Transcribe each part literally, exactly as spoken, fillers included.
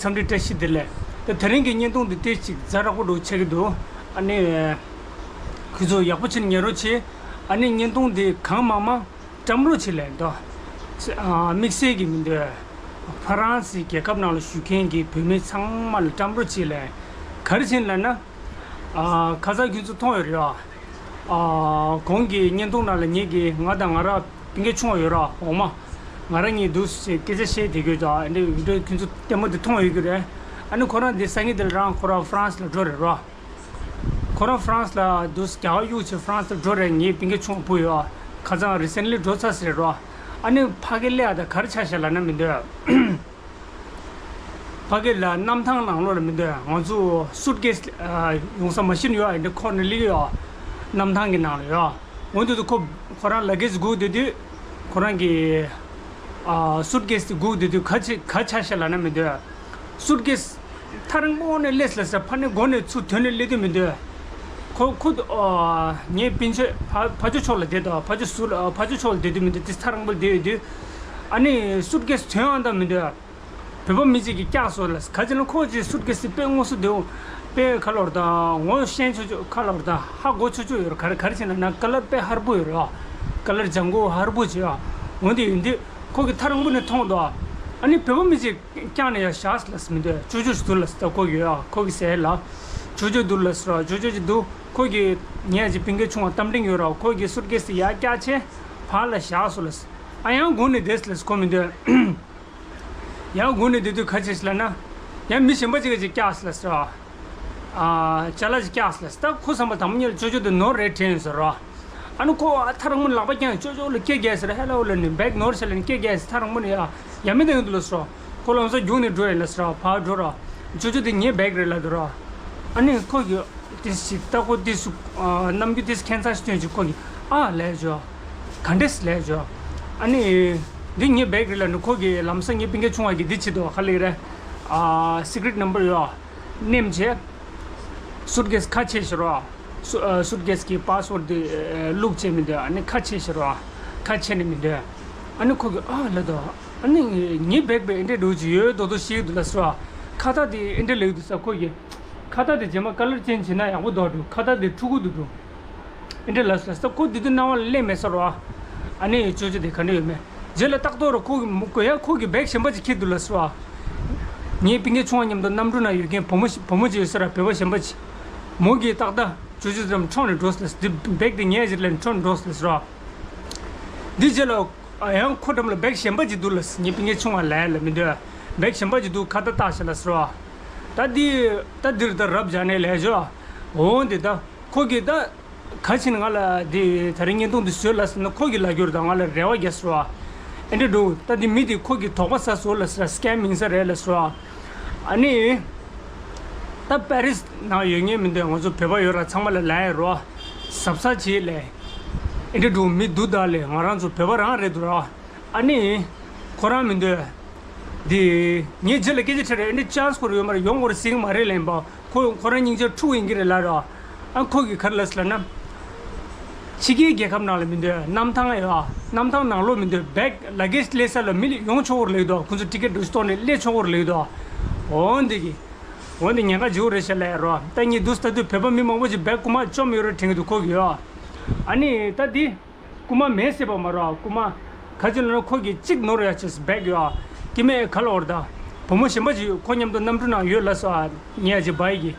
འཚམས་འདྲི་བཀྲ་ཤིས་བདེ་ལེགས། ད་དེ་རིང་གི་བརྙན་ཐུང་འདི་ཏོག་ཙམ་ཛ་དྲག་པོ་འདྲ་ཆགས་ཀྱི་འདུག་ཨ་ནི་ཁྱོད་ཚོ་ཡག་པོ་བྱས་ནས་ཉན་རོགས་བྱེད། ཨ་ནི་བརྙན་ཐུང་འདི་གང་མང་མང་བཀྲམ་རོགས་བྱེད་ལབ་འདུག་ཨ། དམིགས་བསལ་གྱི་མི་འདུག་ཧྥ་རན་སི་རྒྱལ་ཁབ་ནང་ལ་བཞུགས་མཁན་གྱི་བོད་མི་ཚང་མ་ལ་བཀྲམ་རོགས་བྱེད་ལབ། ག་རེ་བྱས་ནས་ལབ་ན། ཨ། ཁ་སང་ཁྱོད་ཚོ་མཐོང་ཡོད་རེད་ཨ། ཨ། གོང་གི་བརྙན་ཐུང་ནང་ལ་ངེད་ཀྱི་ང་དང་ང་རང་སྤུན་ཀྱག་ཆུང་བ་ཡོད་ར། འོག་མ། ང་རང་གཉིས་འདུག་ཟེར་སྐད་ཆ་བཤད་བསྡད་ཀྱི་ཡོད་ད། འདི་བི་ཌི་ཡོ་ཁྱོད་ཚོ་ལྟད་མོ་འདི་མཐོང་ཡོད་ཀྱི་རེད། ཨ་ནི་ཁོ་རང་འདི་སང་ཉིན་འདི་ལ་རང་ཁོ་རང་ཧྥ་རན་སི་ལ་འགྲོ་རེད་ར། ཁོ་རང་ཧྥ་རན་སི་ལ་འདུག་རྒྱ་གར་གཡུག་བྱས་ཧྥ་རན་སི་ལ་འགྲོ་རེད། ངའི་སྤུན་ཀྱག་ཆུང་བ་བུ་ཡོད། ཁ་སང་རི་སེན་ལི་འགྲོ་ཚར་ཟེར་ར། ཨ་ནི་ཕ་གི་སླེབས་ཡ་ད་ག་རེ་ཆགས་ཤག་ལབ་ན་མི་འདོད། ཕ་གི་ལ་གནམ་ཐང་ནང་ལོགས་ལ་མི་འདོད། ང་ཚོ་སུཊ་ཀེ་སི་ཡོང་ས་མ་ཤི་ནི་ཡོད། ཨ་འདི་ཁོ་ནི་ལི་ཡོད། གནམ་ཐང་གི་ནང་ལ་ཡོད། འོན་ཏེ་ཁོ་ཁོ་རང་ལ་གེ་ཇི་སྒུག་བསྡད་དུས། ཁོ་རང་གི་ཨ། སུཊ་ཀེ་སི་དེ་སྒུག་བསྡད་དུས་ག་ཆེ་ག་ཆགས་ཤག་ལབ་ན་མི་འདོད། སུཊ་ཀེ་སི་ཐག་རིང་པོ་ནས་སླེབས་ལ་ཟེར། ཕ་ནི་སྒོ་ནས་ཚུར་ཐོན་ནས་སླེབས་དུས་མི་འདོད། ཁོ་ཁོ་ཨ། ངའི་སྤུན་མཆེད་ཕ་ཕ་ཇོ་ཕྱོགས་ལ་བསྡད་དོ། ཕ་ཇོ་ཟུར་ལ་ཕ་ཇོ་ཕྱོགས་ལ་བསྡད་དུས་མི་འདོད། དེ་ཐག་རིང་པོ་ལ་བསྡད་ཡོད་དུས། ཨ་ནི་སུཊ་ཀེ་སི་ཐོན་ཡང་ད་མི་འདོད། བོད་པ་མི་གཅིག་གིས་བཀྱགས་སོང་ལ། ག་ཅི་ལ་ཁོ་ཅིག་སུཊ་ཀེ་སི་དེ་དཔེ་ངོ་སོ་བདེ་བོ། དཔེ་ཁ་ལོར་དང་ངོ་ཤེས་ཆོག་ཆོག་ཁ་ལོར་དང་ཧ་གོ་ཆོག་ཆོག་ཡོད་རེད། ག་རེ་ག་རེ་བྱས་ན་ན་ཀ་ལར་དཔེ་ཧར་པོ་ཡོད་རེད་ཨ། ཀ་ལར་ལྗང་གུ་ཧར་པོ་བྱས་ཨ། འོན་ཏེ་ཡིན་དུས་ཁོ་གིས་ཐག་རིང་པོ་ནས་མཐོང་འདུག་ཨ། ཨ་ནི་བོད་པ་མི་གཅིག་བཀྱགས་ནས་ཡར་བཞག་ལ་མི་འདོད། ཅོ་ཅོ་ཞིག་འདུག་ལ་ཟེར། ད་ཁོ་གིས་ཨ་ཁོ་གི་ཟས་ལ་ཅོ་ཅོ་འདུག་ལ་ཟེར་ཨ། ཅོ་ཅོ་ཅིག་འདུག་ཁོ་གིས་ངའི་ཅིག་སྤུན་ཀྱག་ཆུང་བ་རྟ་མགྲིན་ཡོད་ར། ཁོ་གིས་སུཊ་ཀེ་སི་ཡར་བཀྱགས་བྱས་ཕར་ལ་བཞག་སོང་ལ་ཟེར། ཨ་ཡང་སྒུག་ནས་བསྡད་ལ་ཟེར། ཁོ་མི་འདོད། ཡང་སྒུག་ནས་བསྡད་དུས་ག་ཅི་ལབ་ན། ཡང་མི་གཞན་པ་ཅིག་གིས་ཅིག་བཀྱགས་ལ་ཟེར་བ། ཨ། ཅ་ལག་ཅིག་བཀྱགས་ལ་ཟེར། ད་ཁོ་བསམ་པ་དང་པོ་ཉིད་ལ་ཅོ་ཅོ་དེ་ནོར་རེད་དྲན་ཡོད་ཟེར་བ། ཨ་ནི་ཁོ་ཨ་ཐག་རིང་མོ་ལག་པ་བརྐྱངས། ཅོ་ཅོ་ལ་སྐད་རྒྱག་ཟེར། ཧེ་ལོ་ལབ་ནས་བེག་ནོར་ཤག་ལབ་ནས་སྐད་རྒྱག་ཟེར། ཐག་རིང་མོ་ནས་ཡ་ཡ་མི་འདང་གི་འདུག་ལ་ཟེར་བ། ཁོ་ལམ་སང་རྒྱུགས་ནས་འགྲོ་ཡིན་ལ་ཟེར་བ། ཕར་འགྲོ་ར། ཅོ་ཅོ་དེ་ངའི་བེག་རེད་ལབ་འདུག་ར། ཨ་ནི་ཁོ་གིས་ཏོག་ཙམ་ལྟ་སྐོར་ཏོག་ཙམ་ཨ། རྣམ་འགྱུར་ཏོག་ཙམ་ཁྱད་མཚར་ཞིག་སྟོན་བྱས་ཁོ་གིས་ཨ་ལབ་བྱས། ག་འདྲས་ལབ་བྱས། ཨ་ནི་འདི་ངའི་བེག་རེད་ལབ་ནས་ཁོ་གིས་ལམ་སང་ངའི་སྤུན་ཀྱག་ཆུང་བ་གིས་འདི་བྱེད་དོ། ག་ལབ་ཀྱི་རེད། ཨ། སི་ཀི་རེཊ་ནམ་བར་ཡོད། མནན་བྱས། སུཊ་ཀེ་སི་ཁ་ཕྱེ་བྱས་ར། སུ་ཨ། སུཊ་ཀེ་སི་གི་པ་སི་ཝར་དེ་ཨ། བླུགས་བྱས་མི་འདོད། ཨ་ནི་ཁ་ཕྱེ་བྱས་ར། ཁ་ཕྱེ་ནས་མི་འདོད། ཨ་ནི་ཁོ་གིས་ཨ་ལབ་འདུག་ཨ་ནི་ངའི་བེག་པས་འདི་འདྲས་འདྲ་བོ་ཅིག་ཡོད་མདོག་མདོག་ཤིག་འདུག་ལ་ཟེར་བ། ཁ་བཏགས་དེ་འདི་འདྲས་ལབ་ཀྱི་འདུག་ཟེར། ཁོ་གིས་ཁ་བཏགས་དེ་རྗེས་མ་ཀ་ལར་ཅེན་ཇི་བྱས་ན་ཡག་པོ་འདུག་འདྲ་བོ། ཁ་བཏགས་དེ་འཁྲུལ་གྱི་འདུག་འདྲ་བོ། འདི་འདྲས་ལབ་ཟེར། ཁོ་དེ་དུས་སྣང་བ་ལ་སླེབས་མེད་ཟེར་བ། ཨ་ནི་ཅོ་ཅོ་དེ་ག་འདྲས་ཡོད་མེད། རྗེས་ལ་ཏག་ཏག་ར་ཁོ་གིས་མོ་གོ་ཡ་ཁོ་གིས་བེག་གཞན་པ་ཅིག་འཁྱེར་འདུག་ལ་ཟེར་བ། ངའི་སྤུན་ཀྱག་ཆུང་བ་མཉམ་དུ་གནམ་གྲུ་ནང་ཡོད་མཁན་བུ་མོ་ཞིག་བུ་མོ་ཅིག་ཡོད་ས་ར། བོད་པ་གཞན་པ་ཅིག་མོ་གིས་ཏག་ཏག་ཅོ་ཅོ་དེ་འཁྱེར་ནས་འགྲོ་ཟེར་ལ་ཟེར། འདི་བེག་དེ་ངའི་ཕྱིར་ལ་འཁྱེར་ནས་འགྲོ་ཟེར་ལ་ཟེར་བ། འདི་རྗེས་ལ་ཡང་ཁོ་འགྲམ་ལ་བེག་གཞན་པ་ཅིག་འདུག་ལ་ཟེར། ངའི་སྤུན་ཀྱག་ཆུང་བ་ལབ་ཡ་ལ་མི་འདོད། བེག་གཞན་པ་ཅིག་འདུག་ཁ་བཏགས་བཏགས་ཤག་ལ་ཟེར་བ། ད་འདི་ད་འདིར་ད་རབ་སྦྱར་ནས་ལབ་བྱས། འོ་འདི་ད་ཁོ་གིས་ད། ག་ཕྱིན་ང་ལ་འདི་ད་རིང་བརྙན་ཐུང་འདི་བཟོས་ལ་ཟེར་ན་ཁོ་གིས་ལབ་རྒྱུར་དང་ང་ལ་རེ་བ་རྒྱག་ཟེར་བ། ཨེ་འདྲ་འདྲ་བོ། ད་འདི་མི་འདི་ཁོ་གིས་དོགས་པ་ཟ་བཟོ་ལ་ཟེར། སི་ཀེམ་ཡིན་ས་རེད་ལ་ཟེར་བ། ཨ་ནི། ད་པེ་རིས་ནང་ཡོད་མཁན་མི་འདུག་ང་ཚོ་བོད་པ་ཡོད་ར། ཚང་མ་ལ་ལབ་ཡ་རོ། གཟབ་གཟབ་བྱེད་ལས། ཨེ་འདྲ་འདྲ་བོ་མི་འདུག་ད་ལས་ང་རང་ཚོ་བོད་པ་རང་རེད་འདུག་ར། ཨ་ནི། ཁོ་རང་མི་འདུག་འདི། ངས་རྗེས་ལ་སྐད་ཆ་དྲིས་རེད། ཨེ་འདྲ་ཅན་སི་ཁོ་རང་ཡོད་མ་རེད། ཡོང་དགོས་རེད་ཟེར་གྱི་མ་རེད་ལབ་པ། ཁོ་ཁོ་རང་སྙིང་རྗེ་ཕྲུ་གུ་ཡིན་གྱི་རེད་ལབ་ར། ཨ་ཁོ་གིས་ག་རེ་ལབ་ཟེར་ལབ་ན། ཕྱི་རྒྱལ་རྒྱལ་ཁབ་ནང་ལ་མི་འདུག་གནམ་ཐང་ཡོད་ཨ། གནམ་ཐང་ནང་ལོགས་མི་འདུག་བེག་ལ་གེ་ཇི་སླེབས་ས་ལ་མི་ཡོང་ཆོག་གི་རེད་ལབ་ཀྱི་འདུག་ཁོ་ཚོ་ཊི་ཀེ་ཊི་འདྲ་བོ་ཞིག་གཏོང་ནས་སླེབས་ཆོག་གི་རེད་ལབ་ཀྱི་འདུག་འོ་འདི་གི། འོ་འདི་ཉེན་ཁ་ལྗིད་པོ་རེད་ཤག་ལབ་ཡ་རོ། ད་ངས་འདུག་སེ་ལྟ་དུས་བོད་པ་མི་མང་པོ་ཅིག་བེག་རྐུ་མ་བཅོམ་ཡོད་རེད་དྲན་གྱི་འདུག་ཁོ་གིས་ཡོད་ཨ། ཨ་ནི་ད་འདི། རྐུ་མ་མེད་ཟེར་བ་མ་རེད། རྐུ་མ་ག་ཅི་ལབ་ན་ཁོ་གིས་གཅིག་ནོར་ཡ་ཆེས་བེག་ཡོད་ཨ། སྐྱེ་དམན་ག་ལ་བར་ད། བུ་མོ་གཞན་པ་ཅིག་ཡོད། ཁོ་མཉམ་དུ་གནམ་གྲུ་ནང་ཡོད་ལབ་སོང་ཨ། ཉེ་ཅིག་བྷའི་གི།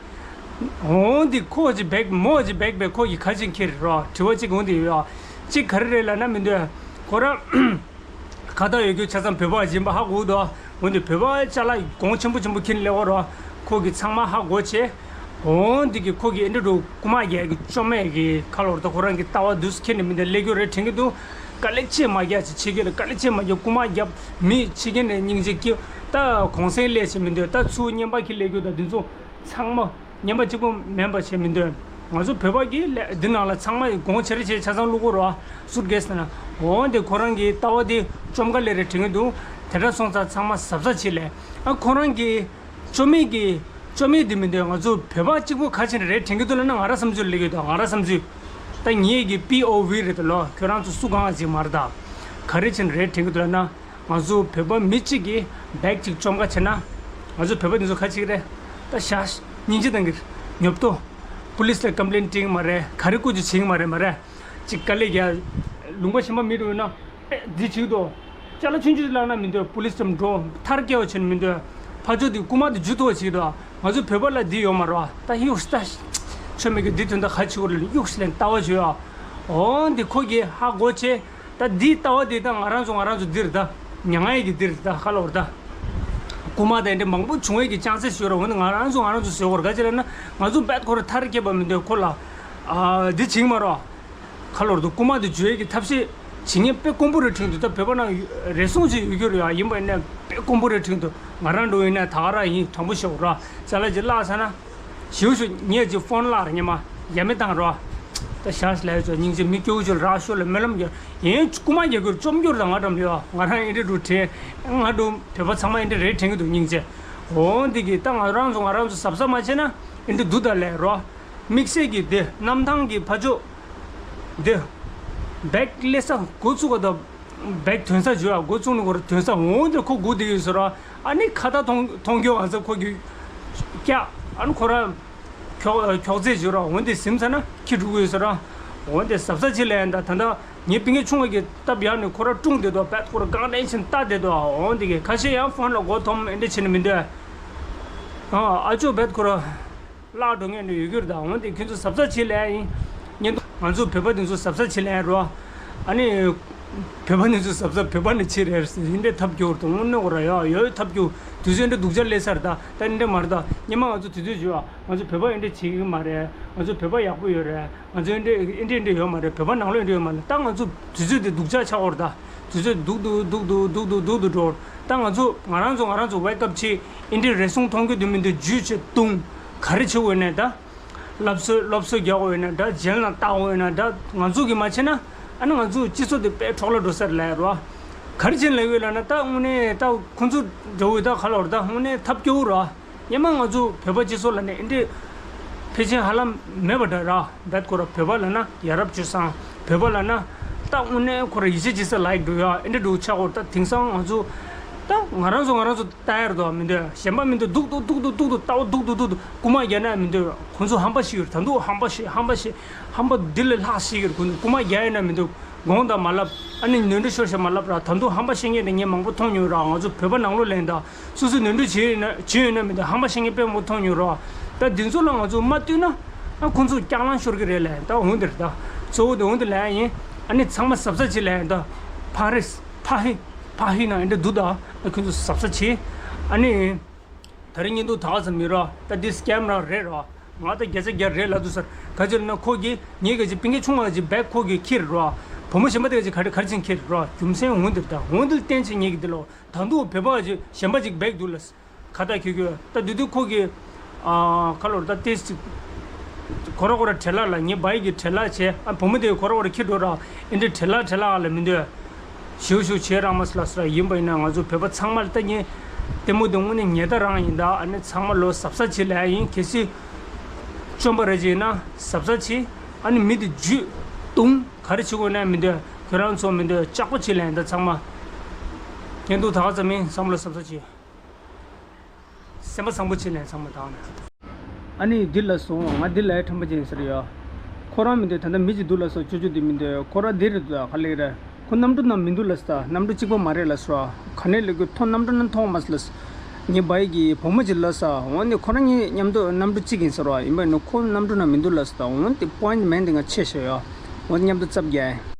འོང་འདི་ཁོ་ཅིག་བེག་མོ་ཅིག་བེག་བེག་ཁོ་གིས་ག་ཅི་འཁྱེར་རོ། དྲི་བ་གཅིག་འོང་འདི་ཡོད་ཨ། གཅིག་ག་རེ་རེད་ལབ་ན་མི་འདུག་ཁོ་རང་ཁ་བཏགས་ཡོད་རྒྱུ་ཆ་ཚང་བོད་པ་ཡིན་པ་ཧ་གོ་འདུག་འོ་འདི་བོད་པ་ཅ་ལག་གོང་ཆེན་པོ་ཆེན་པོ་འཁྱེར་ནས་སླེབས་པ་རེད། ཁོ་གིས་ཚང་མ་ཧ་གོ་བྱས། འོ་འདི་གིས་ཁོ་གིས་ཨེ་འདྲ་འདྲ་བོ་རྐུ་མ་རྒྱག་གི་བཅོམ་མེད་ཀྱི་ཁ་ལོར་ད་ཁོ་རང་གི་ལྟ་བ་འདུག་སེ་འཁྱེར་ནས་མི་འདུག་སླེབས་རྒྱུ་རེད་དྲན་གྱི་འདུག་དཀའ་ལས་ཆེ་མ་རྒྱག་ཅིག་ཕྱི་རྒྱལ་ལ་དཀའ་ལས་ཆེ་མ་རྒྱག་རྐུ་མ་རྒྱབ་མི་ཕྱི་རྒྱལ་ནས་སྙིང་རྗེ་སྐྱེ། ད་གུང་སེང་སླེབས་བྱས་མི་འདུག་ད་ཚུར་རྔན་པ་འཁྱེར་སླེབས་རྒྱུ་ད་འདི་ཚོ་ཚང་མ། རྔན་པ་གཅིག་པོ་མིན་པ་བྱས་མི་འདུག་ང་ཚོ་བོད་པ་གིས་ལས་འདི་ནང་ལ་ཚང་མ་གོང་ཆེ་རེ་བྱས་ཆ་ཚང་བླུག་གོ་རོ། སུཊ་ཀེ་སི་ནང་། འོ་འདི་ཁོ་རང་གི་ལྟ་བ་འདི་བཅོམ་ག་ལེ་རེད་དྲན་གྱི་འདུག་དེ་འདྲ་སོང་ཙང་ཚང་མ་གཟབ་གཟབ་བྱེད་ལས། ཨ་ཁོ་རང་གི་བཅོམ་མེད་ཀྱི་བཅོམ་མེད་འདི་མི་འདུག་ང་ཚོ་བོད་པ་གཅིག་པོ་ག་ཕྱིན་རེད་དྲན་གྱི་འདུག་ལབ་ན་ང་རང་བསམ་ཚུལ་ལབ་ཀྱི་འདུག་ང་རང་བསམ་ཚུལ། ད་ངེད་ཀྱི་པི་ཨོ་ཝི་རེད་ད་ལོ། ཁྱོད་རང་ཚོ་སུ་གང་ཟིག་མ་རེད་ད། ག་རེ་ཕྱིན་རེད་དྲན་གྱི་འདུག་ལབ་ན། ང་ཚོ་བོད་པ་མི་གཅིག་གིས་བེག་གཅིག་བཅོམ་ག་བྱས་ན། ང་ཚོ་བོད་པ་འདི་ཚོ་ཁ་ཅིག་རེད། ད་ཤ་སྙིང་རྗེ་དང་གི་ཉོབ་ཏོ། པུ་ལིས་ལ་ཀམ་པི་ལེན་སྤྲད་ཀྱི་མ་རེད། ག་རེ་བཀོད་ཀྱི་བྱེད་ཀྱི་མ་རེད་མ་རེད། ཅིག་དཀའ་ལས་རྒྱག་ལུང་པ་གཞན་པ་མི་འགྲོ་ཡོད་ན་ཨེ་འདི་བྱེད་དོ། ཅ་ལག་ཆུང་ཆུང་བརླག་ན་མི་འདོད། པུ་ལིས་ཙམ་འགྲོ་ཐར་སྐྱེལ་བ་བྱེད་ན་མི་འདོད། ཕ་ཆོས་འདི་རྐུ་མ་འདི་འཇུ་ཐུབ་པ་བྱེད་དོ། ང་ཚོ་བོད་པ་ལ་འདི་ཡོད་མ་རེད། ད་ཧིའུ་ད་ཆོ་མེད་གི་འདི་དོན་དག་ག་བྱེད་དགོས་ལ་ཧིའུ་ལན་ལྟ་བ་བྱོས་ཨ། འོ་འདི་ཁོ་གིས་ཧ་གོ་ཆེ། ད་འདིའི་ལྟ་བ་འདི་ད་ང་རང་ཚོ་ང་རང་ཚོ་འདིར་ད་མྱ་ངན་གྱི་འདིར་ད་ཁ་ལོར་ད། རྐུ་མ་དང་འདི་མང་པོ་བྱུང་ཡས་ཀྱི་ཅང་ཚེ་ཞོར་འོ་ན་ང་རང་ཚོ་ང་རང་ཚོ་བཟོས་བར་ག་ཅི་ལ་ན་ང་ཚོ་བད་ཁོ་ར་ཐར་སྐྱེད་པ་མི་འདོད་ཁོ་ལ། ཨ་འདི་བྱིང་མ་རོ། ཁ་ལོར་དུ་རྐུ་མ་འདི་བརྗོད་ཡས་ཀྱི་ཐབས་ཤེས་བྱེད་མཁན་དཔེ་དཀོན་པོ་རེད་དྲན་འདུག་ད་བོད་པ་ནང་རེ་ཟུང་ཅིག་ཡོད་རྒྱུ་རེད་ཡ། ཡིན་པ་ཡིན་ན་དཔེ་དཀོན་པོ་རེད་དྲན་འདུག་ང་རང་འགྲོ་ཡིན་ན་ད་ག་རང་ཡིན། དྲང་པོ་ཤོད་ར་ཅ་ལག་ཅིག་བརླག་ས་ན། ཞིའུ་ཞུ་ངས་ཅིག་ཕོན་བརླག་རེད། སྙམ་མ་ཡ་མེད་བཏང་རོགས། ད་ཤ་ལས་ཚོ་སྙིང་རྗེ་མི་སྐྱོ་བོ་ཚོ་རག་ཤོ་ལ་སྨོན་ལམ་རྒྱག་ཡིན། རྐུ་མ་རྒྱག་རྒྱུར་བཅོམ་རྒྱུར་དང་ང་འགྲམ་ལ་ཡོད། ང་རང་ཨེ་འདྲ་འགྲོ་དྲན། ང་འགྲོ་བོད་པ་ཚང་མ་ཨེ་འདྲ་རེད་དྲན་གི་འདུག་སྙིང་རྗེ། འོ་འདི་གི་ད་ང་རང་ཚོ་ང་རང་ཚོ་གཟབ་གཟབ་མ་བྱས་ན་ཨེ་འདྲ་འདུག་ད་ལས་རོགས། དམིགས་བསལ་གྱི་དེ་གནམ་ཐང་གི་ཕ་ཕྱོགས་དེ་བེག་སླེབས་ས་འགོ་ཚུགས་པ་དང་བེག་ཐོན་ས་བརྗོད་ཨ། འགོ་བཙུགས་ནས་ཁོ་ར་ཐོན་ས་འོང་དེ་ཁོ་སྒུག་བསྡད་ཡོད་ཟེར་ར། ཨ་ནི་ཁ་ཏ་མཐོང་མཐོང་རྒྱུ་ང་ཚོ་ཁོ་གི་སྐྱ་ཨ་ནི་ཁོ་ར་ཁྱོག་ཁྱོག་ཚད་བརྗོད་ར་འོང་དེ་ཟིན་ཚར་ན་ཁྱི་འགྲོ་གི་ཡོད་ཟེར་ར། འོང་དེ་གཟབ་གཟབ་བྱེད་ལ་ཡིན། ད་ད་ལྟ་ངའི་པིང་ངེ་ཆུང་བ་གི་སྟབས་ཡག་ནས་ཁོ་ར་ཀྲུང་བསྡད་དོ། བད་ཁོ་ར་གང་ནས་ཕྱིན་ལྟ་བསྡད་དོ། འོང་དེ་གི་ཁ་ཤས་ཡང་ཕོན་ལ་མགོ་འཐོམ་ཨེ་འདྲ་བྱེད་ནི་མི་འདོད། ཨ་ཨ་ཅོ་བད་ཁོ་ར། བརླག་འགྲོ་མཁན་འདྲ་ཡོད་རྒྱུ་རེད། ད་འོན་ཏེ་ཁྱོད་ཚོ་གཟབ་གཟབ་བྱེད་ལས་ཡིན། ཉེན་རྟོག་ང་ཚོ་བོད་པ་འདི་ཚོ་གཟབ་གཟབ་བྱེད་ལས་རོ། ཨ་ནི། བོད་པ་འདི་ཚོ་གཟབ་གཟབ་བོད་པ་ནི་ཆེ་རེད་ཟེར་ཡིན་འདྲ་ཐབས་སྐྱོར་དང་དངོས་གནས་ཁོ་ར་ཡ་ཡོད་ཐབས་སྐྱོར་དུས་ཚོད་འདྲ་སྡུག་ཅག་སླེབས་ཚར། ད་ད་འདྲ་མ་རེད། ད་སྙེ་མ་ང་ཚོ་དུས་ཚོད་བརྗོད་ཨ། ང་ཚོ་བོད་པ་འདི་འདྲ་བྱེད་ཀྱི་མ་རེད། ང་ཚོ་བོད་པ་ཡག་པོ་ཡོད་རེད། ང་ཚོ་འདི་འདྲ་འདི་འདྲ་ཡོད་མ་རེད། བོད་པ་ནང་ལོགས་འདི་འདྲ་ཡོད་མ་རེད། ད་ང་ཚོ་དུས་ཚོད་འདི་སྡུག་ཅག་ཆགས་ཡོད་རེད། ད། དུས་ཚོད་སྡུག་ཏུ་སྡུག་ཏུ་སྡུག་ཏུ་སྡུག་ཏུ་འགྲོ། ད་ང་ཚོ་ང་རང་ཚོ་ང་རང་ཚོ་ཝེག་ཨབ་བྱེད། ཨེ་འདྲའི་རེ་ཟུང་མཐོང་རྒྱུ་དེ་མི་འདུག་རྒྱུས་ཆེ་བཏུང་། ག་རེ་བྱེད་དགོས་ནས་ད། སློབ་གསོ་སློབ་གསོ་རྒྱག་དགོས་ན་འདྲ། རྗེས་ལ་བལྟ་དགོས་ན་འདྲ། ང་ཚོ་གིས་མ་བྱས་ན་ཨ་ནི་ང་ཚོ་སྤྱི་ཚོགས་དེ་དཔེ་འཕྲོ་བརླག་འགྲོ་ས་རེད་ལབ་རོ། ག་རེ་བྱེད་ལབ་ཡོད་ལབ་ན་ད་དངོས་གནས་ད་ཁོང་ཚོ་འགྲོ་འོས་ད་ག་ལ་བར་ད་དངོས་གནས་ཐབས་སྐྱོ་བོ་རོ། སྔོན་མ་ང་ཚོ་བོད་པ་སྤྱི་ཚོགས་ལ་ནི་ཨེ་འདྲའི་ཕལ་ཆེར་ཧ་ལམ་མེད་པ་འདྲ་ར། བད་ཁོ་ར་བོད་པ་ལ་ན་ཡ་རབས་སྤྱོད་བཟང་། བོད་པ་ལ་ན་ད་དངོས་གནས་ཁོ་ར་ཡིད་ཆེས་བྱེད་ས་ལ་ཡིག་འགྲོ་ཡ་ཨེ་འདྲ་འགྲོ་ཆགས་འོ། ད་དེང་སང་ང་ཚོ་ད་ང་རང་ཚོ་ང་རང་ཚོ་ལྟ་ཡར་དོ་མི་འདོད། གཞན་པ་མི་འདོད། སྡུག་ཏུ་སྡུག་ཏུ་སྡུག་ཏུ་ལྟ་བ་སྡུག་ཏུ་སྡུག་ཏུ་རྐུ་མ་རྒྱག་ན་མི་འདོད། ཁོང་ཚོ་ཧམ་པ་ཞིག་ཡོད། ད་དུང་ཧམ་པ་ཞིག་ཧམ་པ་ཞིག་ཧམ་པ་འདི་ལས་ལྷག་ཞིག་ཡོད། ཁོང་ཚོ་རྐུ་མ་རྒྱག་ཡིན་ན་མི་འདོད། དགོངས་དག་མ་ལབ། ཨ་ནི་ནོར་འཁྲུལ་ཤོར་ཤག་མ་ལབ་ར། ད་དུང་ཧམ་པ་བཤད་མཁན་དེ་ངས་མང་པོ་མཐོང་མྱོང་ར། ང་ཚོ་བོད་པ་ནང་ལོགས་ལ་ད་སོ་སོས་ནོར་འཁྲུལ་བྱས་ཡོད་ན་བྱས་ཡོད་ན་མི་འདུག་ཧམ་པ་བཤད་མཁན་དཔེ་མང་པོ་མཐོང་མྱོང་ར། ད་འདི་ཚོ་ལ་ང་ཚོ་མ་བསྟུན་ན་ཨ་ཁོང་ཚོ་སྐྱག་ལང་ཤོར་གི་རེད་ལ། ད་འོང་འདིར་ད་གཙོ་བོ་དེ་འོང་འདི་ལ་ཡིན། ཨ་ནི་ཚང་མ་གཟབ་གཟབ་བྱེད་ལ་ད་ཕ་རེས་ཕ་ཧི་ཕ་ཧི་ན་འདི་འདུག་ད་ཨ་ཁོང་ཚོ་གཟབ་གཟབ་བྱེད། ཨ་ནི། ད་རིང་ཉིན་ཐོ་ད་ག་ཙམ་མི་རོ། ད་འདི་སི་ཀེམ་ར་རེད་རོ། ང་ད་བརྒྱ་ཆ་བརྒྱ་རེད་ལབ་འདུག་ཟེར། ག་ཅི་ལབ་ན་ཁོ་གིས་ངའི་ག་ཅི་པིང་ངེ་ཆུང་བ་ག་ཅི་བེག་ཁོ་གིས་ཁྱེར་རོ། བུ་མོ་གཞན་པ་དེ་ག་ཅི་ག་རེ་ག་རེ་བྱས་ནས་ཁྱེར་རོ། རྒྱུ་མཚན་འོང་འདིར་ད་འོང་འདིར་བརྟེན་བྱས་ངེད་ཀྱི་འདི་ལོ། ད་དུང་བོད་པ་ག་ཅི་གཞན་པ་ཅིག་བེག་འདུག་ལ། ཁ་ཏ་ཁྱོད་ཁྱོད་ད་དུས་དུས་ཁོ་གིས་ཨ་ཁ་ལོར་ད་ཏེས་ཅིག་ཁོ་ར་ཁོ་ར་བྲེལ་ལ་ལ་ངའི་བའི་གི་བྲེལ་ལ་བྱས། ཨ་བུ་མོ་དེ་ཁོ་ར་ཁོ་ར་ཁྱེར་འགྲོ་ར། ཨེ་འདྲ་བྲེལ་ལ་བྲེལ་ལ་ལ་མི་འདོད། ཞུ་ཞུ་བྱེད་རང་མ་སི་ལ་སི་ར་ཡིན་པ་ཡིན་ན་ང་ཚོ་བོད་པ་ཚང་མ་ལ་ལྟ་ཉན་ལྟད་མོ་དེ་དངོས་གནས་ཉན་ལྟ་རང་ཡིན། ད་ཨ་ནི་ཚང་མ་ལོ་གཟབ་གཟབ་བྱེད་ལ་ཡིན། གལ་སྲིད་བཅོམ་པ་རེ་བྱེད་ན་གཟབ་གཟབ་བྱེད། ཨ་ནི་མི་དེ་ཇུས་བཏུང་ག་རེ་བྱེད་དགོས་ན་མི་འདོད། ཁྱོད་རང་ཚོ་མི་འདོད་ལྕགས་པོ་བྱེད་ལ་ཡིན། ད་ཚང་མ་ཉན་འདུག་ད་ག་ཙམ་ཡིན། ཚང་མ་ལོ་གཟབ་གཟབ་བྱེད། སེམས་པ་བཟང་པོ་བྱེད་ལ་ཡིན་ཚང་མ་དང་ནས། ཨ་ནི་འདི་ལ་སོང་། ང་འདི་ལ་ཁྲམ་པ་ཅན་ཟེར་ཡོད། ཁོ་རང་མི་འདུག་ད་ལྟ་མི་ཅིག་འདུག་ལ་སོ་ཅོ་ཅོ་འདི་མི་འདུག་ཁོ་རང་འདི་རེད་འདུག་ག་ལེགས་རེད། ཁོ་གནམ་གྲུ་ནང་མི་འདུག་ལ་ས། གནམ་གྲུ་གཅིག་པ་མ་རེད་ལ་སོ། ག་ནས་ལས་ཁོ་ཐོ་གནམ་གྲུ་ནང་མཐོང་མ་སོང་ལ་སོ། ངའི་བའི་གི་བུ་མོ་ཅིག་ལ་ས། འོ་ནི་ཁོ་རང་ངའི་མཉམ་དུ་གནམ་གྲུ་གཅིག་ཡིན་ཟེར་བ་ཡིན་པ་ནི་ཁོ་གནམ་གྲུ་ནང་མི་འདུག་ལ་ས། འོ་དེ་པོ་ཡིན་ཊི་མེན་དེ་ང་ཆེ་ཤོས་ཡོད། འོ་མཉམ་དུ་ཙབ་རྒྱག